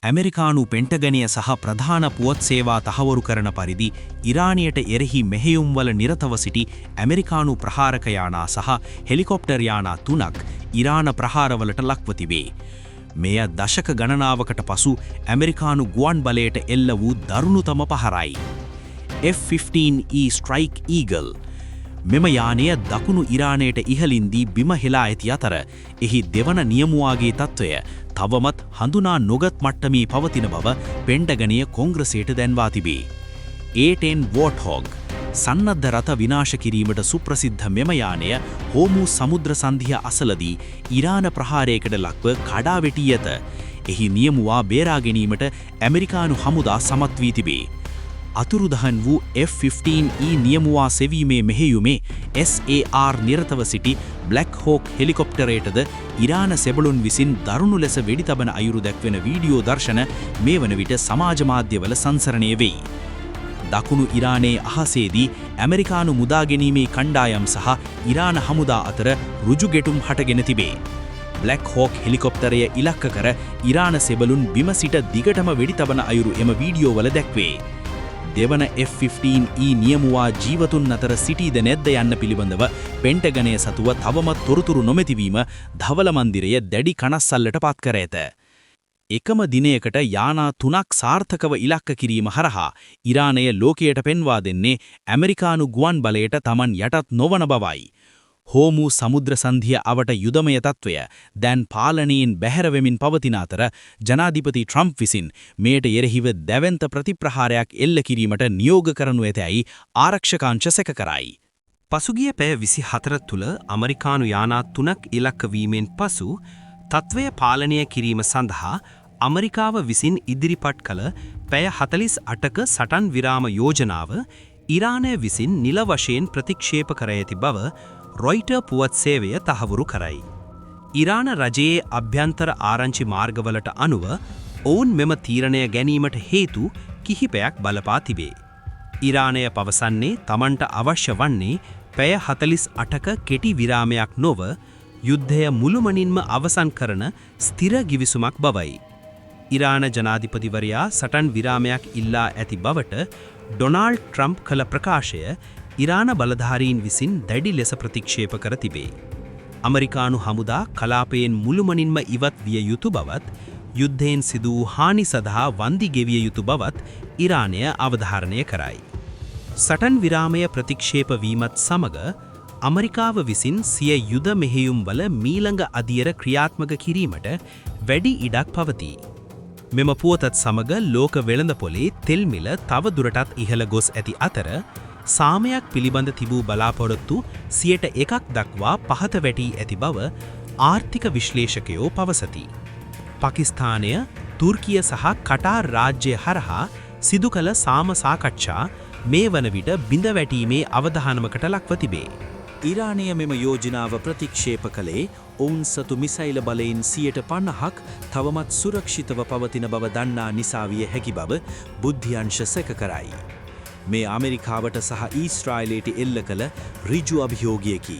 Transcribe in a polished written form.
ඇමරිකානු පෙන්ටගනය සහ ප්‍රධාන පුවත් සේවා තහවුරු කරන පරිදි, ඉරානයට එරෙහි මෙහෙයුම්වල නිරතව සිටි ඇමරිකානු ප්‍රහාරක යානා සහ හෙලිකොප්ටර් යානා තුනක් ඉරාන ප්‍රහාරවලට ලක්ව තිබේ. මෙය දශක ගණනාවකට පසු ඇමරිකානු ගුවන් බලයට එල්ල වූ දරුණුතම පහරයි. F-15E Strike Eagle මෙම යානය දකුණු ඉරානයට ඉහළින්දී බිම හෙලා ඇති අතර, එහි දෙවන නියමුවාගේ තත්ත්වය තවමත් හඳුනා නොගත් මට්ටමේ පවතින බව පෙන්ටගනය කොංග්‍රසයට දැන්වා තිබේ. A-10 Warthog සන්නද්ධ රථ විනාශ කිරීමට සුප්‍රසිද්ධ මෙම යානය හෝමූස් සමුද්‍ර සන්ධිය අසලදී ඉරාන ප්‍රහාරයකට ලක්ව කඩා වැටී ඇත. එහි නියමුවා බේරා ගැනීමට ඇමරිකානු හමුදා සමත් වී තිබේ. අතුරුදහන් වූ F-15E නියමුවා සෙවීමේ මෙහෙයුමේ SAR නිරතව සිටි බ්ලැක් හෝක් හෙලිකොප්ටරයටද ඉරාන සෙබළුන් විසින් දරුණු ලෙස වෙඩි තබන අයුරු දැක්වෙන වීඩියෝ දර්ශන මේ වන විට සමාජ මාධ්‍යවල සංසරණය වෙයි. දකුණු ඉරානයේ අහසේදී ඇමරිකානු මුදාගැනීමේ කණ්ඩායම් සහ ඉරාන හමුදා අතර ඍජු ගැටුම් හටගෙන තිබේ. බ්ලැක් හෝක් හෙලිකොප්ටරය ඉලක්ක කර ඉරාන සෙබළුන් බිම සිට දිගටම වෙඩි තබන අයුරු එම වීඩියෝවල දැක්වේ. දෙවන F-15E නියමුවා ජීවතුන් අතර සිටීද නැද්ද යන්න පිළිබඳව පෙන්ටගනය සතුව තවමත් තොරතුරු නොමැතිවීම ධවල මන්දිරය දැඩි කනස්සල්ලට පත් කර ඇත. එකම දිනයකට යානා තුනක් සාර්ථකව ඉලක්ක කිරීම හරහා ඉරානය ලෝකයට පෙන්වා දෙන්නේ ඇමරිකානු ගුවන් බලයට තමන් යටත් නොවන බවයි. හෝමූස් සමුද්‍ර සන්ධිය අවට යුදමය තත්ත්වය දැන් පාලනයෙන් බැහැර වෙමින් පවතින අතර, ජනාධිපති ට්‍රම්ප් විසින් මෙයට එරෙහිව දැවැන්ත ප්‍රතිප්‍රහාරයක් එල්ල කිරීමට නියෝග කරනු ඇතැයි ආරක්ෂක අංශ සැක කරයි. පසුගිය පැය 24 තුළ ඇමරිකානු යානා තුනක් ඉලක්ක වීමෙන් පසු තත්ත්වය පාලනය කිරීම සඳහා ඇමරිකාව විසින් ඉදිරිපත් කළ පැය 48ක සටන් විරාම යෝජනාව ඉරානය විසින් නිල වශයෙන් ප්‍රතික්ෂේප කර ඇති බව රොයිටර් පුවත් සේවය තහවුරු කරයි. ඉරාන රජයේ අභ්‍යන්තර ආරංචි මාර්ගවලට අනුව ඔවුන් මෙම තීරණය ගැනීමට හේතු කිහිපයක් බලපා තිබේ. ඉරානය පවසන්නේ තමන්ට අවශ්‍ය වන්නේ පැය 48ක කෙටි විරාමයක් නොව යුද්ධය මුළුමනින්ම අවසන් කරන ස්ථිර ගිවිසුමක් බවයි. ඉරාන ජනාධිපතිවරයා සටන් විරාමයක් ඉල්ලා ඇති බවට ඩොනාල්ඩ් ට්‍රම්ප් කළ ප්‍රකාශය ඉරාන බලධාරීන් විසින් දැඩි ලෙස ප්‍රතික්ෂේප කර තිබේ. ඇමරිකානු හමුදා කලාපයෙන් මුළුමනින්ම ඉවත් විය යුතු බවත්, යුද්ධයෙන් සිදු වූ හානි සඳහා වන්දි ගෙවිය යුතු බවත් ඉරානය අවධාරණය කරයි. සටන් විරාමය ප්‍රතික්ෂේප වීමත් සමග ඇමරිකාව විසින් සිය යුද මෙහෙයුම්වල මීළඟ අදියර ක්‍රියාත්මක කිරීමට වැඩි ඉඩක් පවතී. මෙම පුවතත් සමග ලෝක වෙළඳපොලේ තෙල් මිල තව දුරටත් ඉහළ ගොස් ඇති අතර, සාමයක් පිළිබඳ තිබූ බලාපොරොත්තු 1% දක්වා පහත වැටී ඇති බව ආර්ථික විශ්ලේෂකයෝ පවසති. පාකිස්තානය, තුර්කිය සහ කටාර් රාජ්‍ය හරහා සිදු කළ සාම සාකච්ඡා මේ වන විට බිඳ වැටීමේ අවදානමකට ලක්ව තිබේ. ඉරානය මෙම යෝජනාව ප්‍රතික්ෂේප කළේ ඔවුන් සතු මිසයිල බලයෙන් 50%ක් තවමත් සුරක්ෂිතව පවතින බව දන්නා නිසා විය හැකි බව බුද්ධි අංශ සැක කරයි. මේ ඇමරිකාවට සහ ඊශ්‍රායලයට එල්ල කළ ඍජු අභියෝගයකි.